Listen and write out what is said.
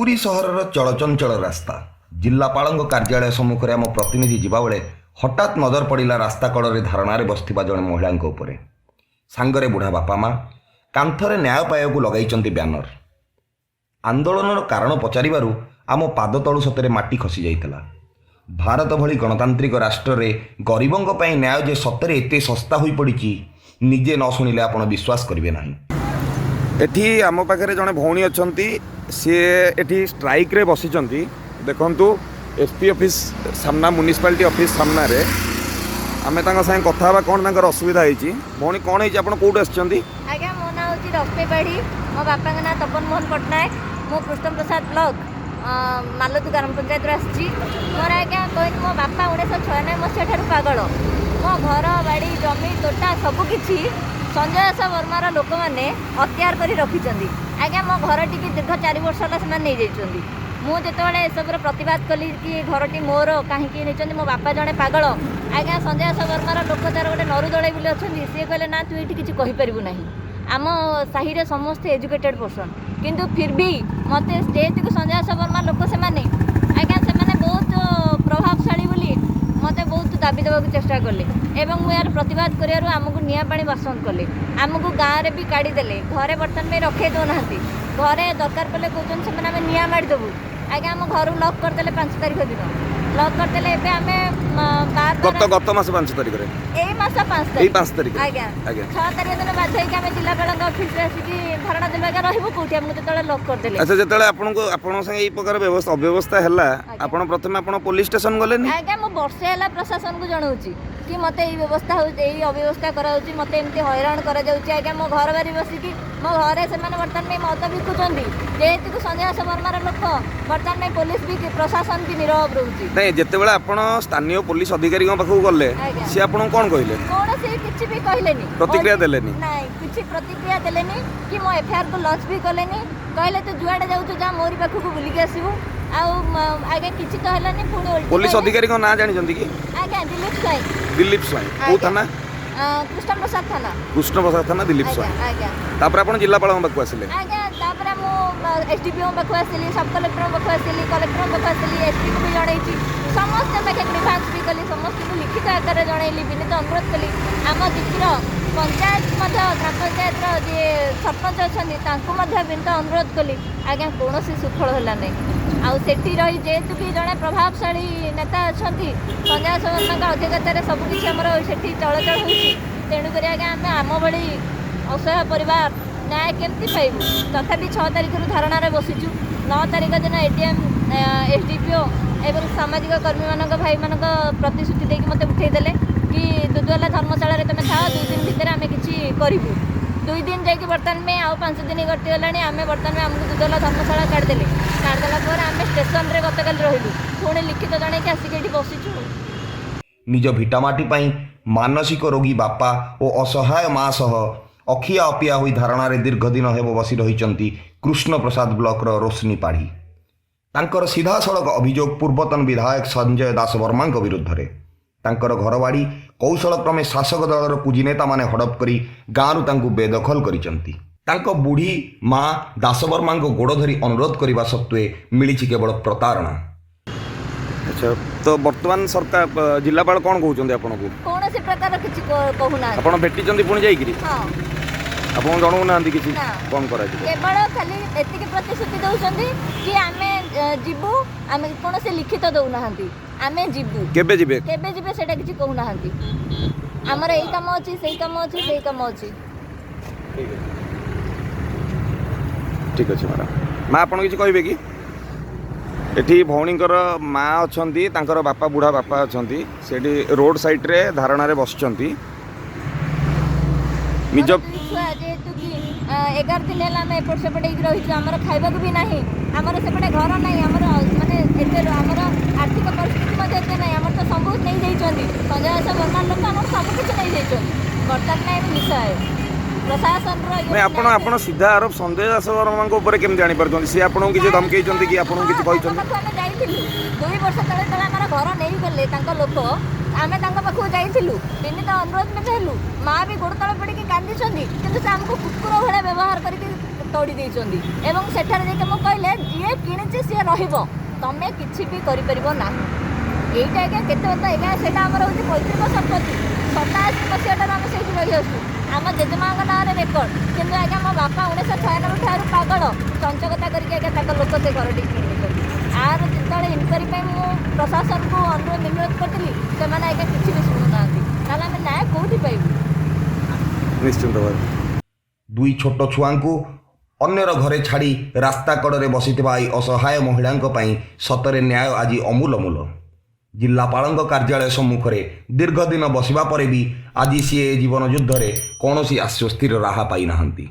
ପୁରୀ ସହରର ଚଳଚଞ୍ଚଳ ରାସ୍ତା। ଜିଲ୍ଲାପାଳଙ୍କ କାର୍ଯ୍ୟାଳୟ ସମ୍ମୁଖରେ ଆମ ପ୍ରତିନିଧି ଯିବାବେଳେ ହଠାତ୍ ନଜର ପଡ଼ିଲା ରାସ୍ତା କଡ଼ରେ ଧାରଣାରେ ବସିଥିବା ଜଣେ ମହିଳାଙ୍କ ଉପରେ। ସାଙ୍ଗରେ ବୁଢ଼ା ବାପା ମା, କାନ୍ଥରେ ନ୍ୟାୟ ପାଇବାକୁ ଲଗାଇଛନ୍ତି ବ୍ୟାନର। ଆନ୍ଦୋଳନର କାରଣ ପଚାରିବାରୁ ଆମ ପାଦ ତଳୁ ସତରେ ମାଟି ଖସି ଯାଇଥିଲା। ଭାରତ ଭଳି ଗଣତାନ୍ତ୍ରିକ ରାଷ୍ଟ୍ରରେ ଗରିବଙ୍କ ପାଇଁ ନ୍ୟାୟ ଯେ ସତରେ ଏତେ ଶସ୍ତା ହୋଇପଡ଼ିଛି, ନିଜେ ନ ଶୁଣିଲେ ଆପଣ ବିଶ୍ୱାସ କରିବେ ନାହିଁ। ଏଠି ଆମ ପାଖରେ ଜଣେ ଭଉଣୀ ଅଛନ୍ତି, ସିଏ ଏଠି ଷ୍ଟ୍ରାଇକ୍ରେ ବସିଛନ୍ତି। ଦେଖନ୍ତୁ, ଏସ୍ ପି ଅଫିସ୍ ସାମ୍ନା, ମ୍ୟୁନିସିପାଲିଟି ଅଫିସ୍ ସାମ୍ନାରେ। ଆମେ ତାଙ୍କ ସାଙ୍ଗେ କଥା ହେବା, କ'ଣ ତାଙ୍କର ଅସୁବିଧା ହେଇଛି। ଭଉଣୀ, କ'ଣ ହେଇଛି? ଆପଣ କେଉଁଠୁ ଆସିଛନ୍ତି? ଆଜ୍ଞା, ମୋ ନାଁ ହେଉଛି ରଶ୍ମି ପାଢ଼ୀ, ମୋ ବାପାଙ୍କ ନାଁ ତପନ ମୋହନ ପଟ୍ଟନାୟକ। ମୁଁ କୃଷ୍ଣପ୍ରସାଦ ବ୍ଲକ ମାଲତୀ ଗ୍ରାମ ପଞ୍ଚାୟତରୁ ଆସିଛି। ମୋର ଆଜ୍ଞା କହିନି, ମୋ ବାପା 1996 ମସିହା ଠାରୁ ପାଗଳ। ମୋ ଘର ବାଡ଼ି ଜମି ତୋଟା ସବୁକିଛି ସଞ୍ଜୟ ଦାସ ବର୍ମାର ଲୋକମାନେ ଅକ୍ତିଆର କରି ରଖିଛନ୍ତି। ଆଜ୍ଞା, ମୋ ଘରଟିକି ଦୀର୍ଘ 4 ବର୍ଷ ହେଲା ସେମାନେ ନେଇଯାଇଛନ୍ତି। ମୁଁ ଯେତେବେଳେ ଏସବୁର ପ୍ରତିବାଦ କଲି କି ଏ ଘରଟି ମୋର, କାହିଁକି ନେଇଛନ୍ତି, ମୋ ବାପା ଜଣେ ପାଗଳ, ଆଜ୍ଞା ସଞ୍ଜୟ ଦାସ ବର୍ମାର ଲୋକ ତାର ଗୋଟେ ନରୁ ଦଳେଇ ବୋଲି ଅଛନ୍ତି, ସିଏ କହିଲେ ନା, ତୁ ଏଇଠି କିଛି କହିପାରିବୁ ନାହିଁ। ଆମ ସାହିରେ ସମସ୍ତେ ଏଜୁକେଟେଡ଼ ପର୍ସନ୍, କିନ୍ତୁ ଫିର୍ ବି ମୋତେ ଯେହେତୁ ସଞ୍ଜୟ ଦାସ ବର୍ମା ଲୋକ ସେମାନେ, ଆଜ୍ଞା ସେମାନେ ବହୁତ ପ୍ରଭାବଶାଳୀ ବୋଲି ମୋତେ ବହୁତ ଦାବି ଦେବାକୁ ଚେଷ୍ଟା କଲେ ଏବଂ ମୁଁ ଏହାର ପ୍ରତିବାଦ କରିବାରୁ ଆମକୁ ନିଆଁ ପାଣି ବାସନ୍ଦ କଲେ। ଆମକୁ ଗାଁରେ ବି କାଢ଼ିଦେଲେ, ଘରେ ବର୍ତ୍ତମାନ ପାଇଁ ରଖେଇ ଦେଉନାହାନ୍ତି। ଘରେ ଦରକାର ପଡ଼ିଲେ କହୁଛନ୍ତି ସେମାନେ ଆମେ ନିଆଁ ମାରିଦେବୁ। ଆଜ୍ଞା, ଆମ ଘରୁ ଲକ୍ କରିଦେଲେ, 5 ତାରିଖ ଦିନ ଲକ୍ କରିଦେଲେ। ଏବେ ଆମେ ବାର ଗତ ଗତ ମାସ 5 ତାରିଖରେ? ଏଇ ମାସ 5 ଏଇ ତାରିଖ। 5 ତାରିଖ? ଆଜ୍ଞା। ଆଜ୍ଞା। 6 ତାରିଖ ଦିନ ବାଧ୍ୟ ହେଇକି ଆମେ ଜିଲ୍ଲାପାଳଙ୍କ ଅଫିସରେ ଆସିକି ଧାରଣା ଦେଲୁ। ଆଜ୍ଞା, ରହିବୁ କୋଉଠି ଆମକୁ ଯେତେବେଳେ ଲକ୍ କରିଦେଲେ? ଆଚ୍ଛା, ଯେତେବେଳେ ଆପଣଙ୍କୁ ଆପଣଙ୍କ ସାଙ୍ଗେ ଏଇ ପ୍ରକାର ବ୍ୟବସ୍ଥା ଅବ୍ୟବସ୍ଥା ହେଲା, ଆପଣ ପ୍ରଥମେ ଆପଣ ପୋଲିସ ଷ୍ଟେସନ ଗଲେନି? ଆଜ୍ଞା, ମୁଁ ବର୍ଷେ ହେଲା ପ୍ରଶାସନକୁ ଜଣାଉଛି କି ମୋତେ ଏଇ ବ୍ୟବସ୍ଥା ହେଉଛି, ଏଇ ଅବ୍ୟବସ୍ଥା କରାଯାଉଛି, ମୋତେ ଏମିତି ହଇରାଣ କରାଯାଉଛି। ଆଜ୍ଞା, ମୋ ଘର ବାରି ବସିକି ମୋ ଘରେ ସେମାନେ ବର୍ତ୍ତମାନ ପାଇଁ ମଦ ବିକୁଛନ୍ତି। ଯେହେତୁ ସଞ୍ଜୟ ଦାସ ବର୍ମାର ଲୋକ, ବର୍ତ୍ତମାନ ପାଇଁ ପୋଲିସ ବି ପ୍ରଶାସନ ବି ନିରବ ରହୁଛି। ନାଇଁ, ଯେତେବେଳେ ଆପଣ ସ୍ଥାନୀୟ ପୋଲିସ ଅଧିକାରୀଙ୍କ ପାଖକୁ ଗଲେ, ସିଏ ଆପଣଙ୍କୁ କ'ଣ କହିଲେ? କୌଣସି କିଛି ବି କହିଲେନି। ପ୍ରତିକ୍ରିୟା ଦେଲେନି? ନାଇଁ, କିଛି ପ୍ରତିକ୍ରିୟା ଦେଲେନି କି ମୋ ଏଫଆଇଆରକୁ ଲଞ୍ଚ ବି କଲେନି। କହିଲେ ତୁ ଯୁଆଡ଼େ ଯାଉଛୁ ଯା, ମୋରି ପାଖକୁ ବୁଲିକି ଆସିବୁ। ଆଉ ଆଜ୍ଞା କିଛି ତ ହେଲାନି, ପୁଣି ଓଲଟି ପୋଲିସ କହିଲେ- ଅଧିକାରୀଙ୍କ ନାଁ ଜାଣିଛନ୍ତି କି? ଆଜ୍ଞା, ଦିଲ୍ଲୀପ ସ୍ୱାଇଁ। ଦିଲ୍ଲୀପ ସ୍ୱାଇଁ, କୋଉ ଆଜ୍ଞା। ଥାନା? କୃଷ୍ଣପ୍ରସାଦ ଥାନା। କୃଷ୍ଣପ୍ରସାଦ ଥାନା, ଦିଲ୍ଲୀପ ଆଜ୍ଞା। ସ୍ୱାଇଁ। ଆଜ୍ଞା। ତାପରେ ଆପଣ ଜିଲ୍ଲାପାଳଙ୍କ ପାଖକୁ ଆସିଲେ? ଆଜ୍ଞା, ତାପରେ ମୁଁ ଏସ୍ ଡି ପି ଓ ପାଖକୁ ଆସିଲି, ସବ୍ କଲେକ୍ଟରଙ୍କ ପାଖକୁ ଆସିଲି, କଲେକ୍ଟରଙ୍କ ପାଖକୁ ଆସିଲି, ଏସ୍ ପିକୁ ବି ଜଣେଇଛି, ସମସ୍ତଙ୍କ ପାଖେ ଗ୍ରିଭାନ୍ସ ବି କଲି, ସମସ୍ତଙ୍କୁ ଲିଖିତ ଆକାରରେ ଜଣେଇଲି, ବିନୀତ ଅନୁରୋଧ କଲି। ଆମ ଦିଦିର ପଞ୍ଚାୟତ ମଧ୍ୟ, ଗ୍ରାମ ପଞ୍ଚାୟତର ଯିଏ ସରପଞ୍ଚ ଅଛନ୍ତି, ତାଙ୍କୁ ମଧ୍ୟ ବିନୀତ ଅନୁରୋଧ କଲି। ଆଜ୍ଞା, କୌଣସି ସୁଫଳ ହେଲା ନାହିଁ। ଆଉ ସେଠି ରହି ଯେହେତୁ କି ଜଣେ ପ୍ରଭାବଶାଳୀ ନେତା ଅଛନ୍ତି, ସଞ୍ଜୟ ଦାସ ବର୍ମାଙ୍କ ଅଧ୍ୟକ୍ଷତାରେ ସବୁକିଛି ଆମର ସେଠି ଚଳାଚଳ ହେଉଛି। ତେଣୁକରି ଆଜ୍ଞା, ଆମେ ଆମ ଭଳି ଅସହାୟ ପରିବାର ନ୍ୟାୟ କେମିତି ପାଇବୁ? ତଥାପି 6 ତାରିଖରୁ ଧାରଣାରେ ବସିଛୁ। 9 ତାରିଖ ଦିନ A D M, S D P O ଏବଂ ସାମାଜିକ କର୍ମୀମାନଙ୍କ ଭାଇମାନଙ୍କ ପ୍ରତିଶ୍ରୁତି ଦେଇକି ମୋତେ ଉଠେଇ ଦେଲେ କି ଦୁଦୁଆଲା ଧର୍ମଶାଳାରେ ତୁମେ ଥାଅ, 2 ଦିନ ଭିତରେ ଆମେ କିଛି କରିବୁ। 2 ଦିନ ଯାଇକି ବର୍ତ୍ତମାନ ପାଇଁ ଆଉ 5 ଦିନ ଗତିଗଲାଣି। ଆମେ ବର୍ତ୍ତମାନ ଆମକୁ ଦୁଦୁଆଲା ଧର୍ମଶାଳା କାଢ଼ିଦେଲେ। କାଢ଼ିଦେଲା ପରେ ଆମେ ଷ୍ଟେସନରେ ଗତକାଲି ରହିଲୁ, ପୁଣି ଲିଖିତ ଜଣେଇକି ଆସିକି ଏଠି ବସିଛୁ। ନିଜ ଭିଟାମାଟି ପାଇଁ ମାନସିକ ରୋଗୀ ବାପା ଓ ଅସହାୟ ମା ସହ ଅଖିଆ ଅପିଆ ହୋଇ ଧାରଣାରେ ଦୀର୍ଘଦିନ ହେବ ବସି ରହିଛନ୍ତି କୃଷ୍ଣପ୍ରସାଦ ବ୍ଲକର ରୋଶନୀ ପାଢ଼ୀ। ତାଙ୍କର ସିଧାସଳଖ ଅଭିଯୋଗ ପୂର୍ବତନ ବିଧାୟକ ସଞ୍ଜୟ ଦାସ ବର୍ମାଙ୍କ ବିରୁଦ୍ଧରେ। ତାଙ୍କର ଘରବାଡ଼ି କୌଶଳକ୍ରମେ ଶାସକ ଦଳର କୁଜିନେତାମାନେ ହଡ଼ପ କରି ଗାଁରୁ ତାଙ୍କୁ ବେଦଖଲ କରିଛନ୍ତି। ତାଙ୍କ ବୁଢ଼ୀ ମା ଦାସବର୍ମାଙ୍କ ଗୋଡ଼ ଧରି ଅନୁରୋଧ କରିବା ସତ୍ତ୍ୱେ ମିଳିଛି କେବଳ ପ୍ରତାରଣା। ଆଚ୍ଛା, ତ ବର୍ତ୍ତମାନ ସରକାର, ଜିଲ୍ଲାପାଳ କ'ଣ କହୁଛନ୍ତି ଆପଣଙ୍କୁ? କୌଣସି ପ୍ରକାର କିଛି କହୁନାହାନ୍ତି। ଆପଣ ଭେଟିଛନ୍ତି ପୁଣି ଯାଇକିରି? ହଁ। ଆପଣଙ୍କୁ ଜଣାଉନାହାନ୍ତି କିଛି? ନା। କ'ଣ କରାଯିବ? କେବଳ ଖାଲି ଏତିକି ପ୍ରତିଶ୍ରୁତି ଦେଉଛନ୍ତି କି ଆମେ ଯିବୁ। ଆମେ କୌଣସି ଲିଖିତ ଦେଉନାହାନ୍ତି ଆମେ ଯିବୁ। କେବେ ଯିବେ? କେବେ ଯିବେ ସେଇଟା କିଛି କହୁନାହାନ୍ତି। ଆମର ଏଇ କାମ ଅଛି, ସେଇ କାମ ଅଛି, ସେଇ କାମ ଅଛି। ଠିକ୍ ଅଛି ମ୍ୟାଡ଼ାମ୍। ମା, ଆପଣ କିଛି କହିବେ କି? ଏଠି ଭଉଣୀଙ୍କର ମା ଅଛନ୍ତି, ତାଙ୍କର ବାପା, ବୁଢ଼ା ବାପା ଅଛନ୍ତି, ସେଠି ରୋଡ଼ ସାଇଡ଼୍ରେ ଧାରଣାରେ ବସିଛନ୍ତି ନିଜ ମୋର ଦୁଇ ଛୁଆ, ଯେହେତୁ କି 11 ଦିନ ହେଲା ଆମେ ଏପଟ ସେପଟ ହେଇକି ରହିଛୁ, ଆମର ଖାଇବାକୁ ବି ନାହିଁ, ଆମର ସେପଟେ ଘର ନାହିଁ, ଆମର ମାନେ ଏତେ ଆମର ଆର୍ଥିକ ପରିସ୍ଥିତି ମଧ୍ୟ ଏତେ ନାହିଁ। ଆମର ତ ସବୁ ନେଇଯାଇଛନ୍ତି, ସଞ୍ଜୟ ଦାସ ବର୍ମା ଲୋକ ଆମର ସବୁ କିଛି ନେଇଯାଇଛନ୍ତି। ବର୍ତ୍ତମାନ ପାଇଁ ଆମେ ନିଃସହାୟ। ପ୍ରଶାସନର ଇଏ ନାଇଁ, ଆପଣ ସିଧା ଆରୋପ ସଞ୍ଜୟ ଦାସ ବର୍ମାଙ୍କ ଉପରେ କେମିତି ଜାଣିପାରୁଛନ୍ତି? ସିଏ ଆପଣଙ୍କୁ କିଛି ଧମକେଇଛନ୍ତି କି? ଆପଣଙ୍କୁ କିଛି ହଁ, କହିଛନ୍ତି? ତାଙ୍କ ପାଖକୁ ଆମେ ଯାଇଥିଲୁ 2 ବର୍ଷ ତଳେ, ଯେତେବେଳେ ଆମର ଘର ନେଇଗଲେ ତାଙ୍କ ଲୋକ, ଆମେ ତାଙ୍କ ପାଖକୁ ଯାଇଥିଲୁ, ବିନୀତ ଅନୁରୋଧ ମଧ୍ୟ ହେଲୁ, ମା ବି ଗୋଡ଼ ତଳେ ପଡ଼ିକି କାନ୍ଦିଛନ୍ତି, କିନ୍ତୁ ସେ ଆମକୁ କୁକୁର ଭଳିଆ ବ୍ୟବହାର କରିକି ତଡ଼ି ଦେଇଛନ୍ତି ଏବଂ ସେଠାରେ ଯାଇକି ମୁଁ କହିଲେ ଯିଏ କିଣିଛି ସିଏ ରହିବ, ତମେ କିଛି ବି କରିପାରିବ ନାହିଁ। ଏଇଟା ଆଜ୍ଞା କେତେ କଥା ଆଜ୍ଞା, ସେଇଟା ଆମର ହେଉଛି ପୈତୃକ ସମ୍ପତ୍ତି। 87 ମସିହାଠାରୁ ଆମେ ସେଇଠି ରହିଆସୁଛୁ, ଆମ ଜେଜେମାଙ୍କ ନାଁରେ ରେକର୍ଡ଼। କିନ୍ତୁ ଆଜ୍ଞା ମୋ ବାପା 1996 ଠାରୁ ପାଗଳ, ଚଞ୍ଚକତା କରିକି ଆଜ୍ଞା ତାଙ୍କ ଲୋକ ସେ ଘରଟି କିଣିଛନ୍ତି। ଆର ଯେତେବେଳେ ଇନକ୍ୱାରି ପାଇଁ ମୁଁ ପ୍ରଶାସନକୁ ଅନୁରୋଧ ନିବେଦନ କରିଥିଲି, ସେମାନେ ଆଜ୍ଞା କିଛି ବି ଶୁଣୁନାହାନ୍ତି। ତାହେଲେ ଆମେ ନ୍ୟାୟ କେଉଁଠି ପାଇବୁ? ନିଶ୍ଚିନ୍ତ ଭାବେ। ଦୁଇ ଛୋଟ ଛୁଆଙ୍କୁ ଅନ୍ୟର ଘରେ ଛାଡ଼ି ରାସ୍ତା କଡ଼ରେ ବସିଥିବା ଏହି ଅସହାୟ ମହିଳାଙ୍କ ପାଇଁ ସତରେ ନ୍ୟାୟ ଆଜି ଅମୂଲମୂଲ। ଜିଲ୍ଲାପାଳଙ୍କ କାର୍ଯ୍ୟାଳୟ ସମ୍ମୁଖରେ ଦୀର୍ଘ ଦିନ ବସିବା ପରେ ବି ଆଜି ସିଏ ଏ ଜୀବନ ଯୁଦ୍ଧରେ କୌଣସି ଆଶ୍ୱସ୍ତିର ରାହା ପାଇନାହାନ୍ତି।